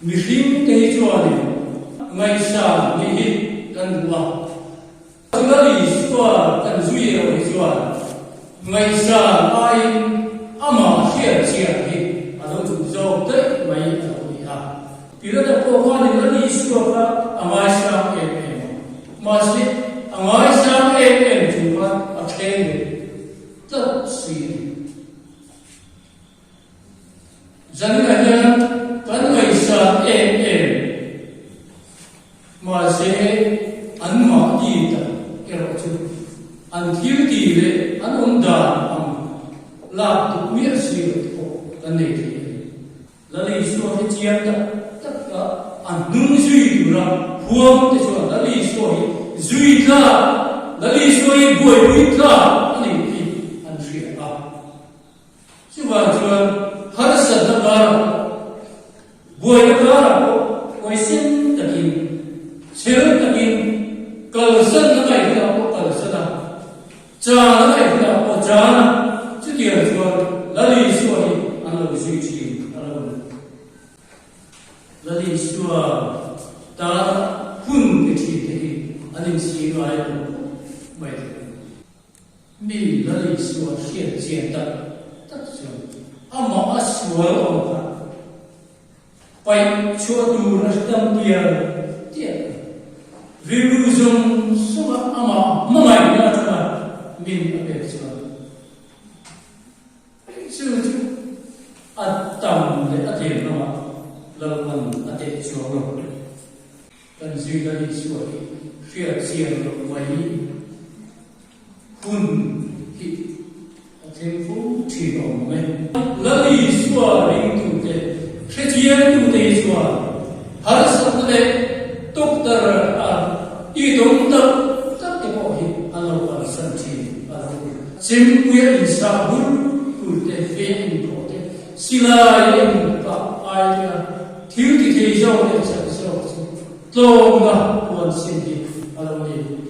Mihring te hi chuanin ngaihsan nih hi kan duh a. Lal Isua kan zui erawh hi chuan ngaihsan aiin amah hriat chian hi a lo duh zawk daih mai a lo ni a. Pilata pawh khanin Lal Isua kha a ngaisang em em a, mahse a ngaisang em em chung khan a thleng leh tlat si a ni. Zaninah hian kan ngaihsan em em. Mahse, anmahni tak erawh chu an thil tih leh an awm dan ang lak tuk miah si loh te pawh kan nei thei a ni. Lal Isua hi chiang tak tak a an hnung zui tura huam te chuan Lal Isua hi zui tlak, Lal Isua hi buaipui tlak a ni tih an hria a. Chuvang chuan harsatna karah pawh, buaina karah pawh huaisen takin, chhel takin, kalsanna ngaihhunah pawh kalsan a, chana ngaihhunah pawh chan a, chutiang chuan Lal Isua hi an lo zui thin a lo ni. Lal Isua tana hun pe thin te hi an inchhir ngai lo khawp mai thei. Mi Lal Isua hriat chian tak tak chuan amah a sual awm kha paih chhuah tur a hre tam tial tial a. Rilru zawng zawnga amah hmangaihna atanga min a pek chuan chu chu a tam leh a tlem lamah Lalpan a teh chuang lo. Kan zui Lal Isua hi hriat chian loh mai hun hi a thleng fo thin awm ang e. Lal Isua ringtute, hrechiangtute hi chuan harsatna leh doctor a itawm tak tak te pawh hi an lo kalsan thin a lo ni. Chempuia insah bur bur te, fe a inkhawh te, silai a inkah ai te a thil ti thei zawk leh chak zawk chu tlawmna puan sin hi a lo ni.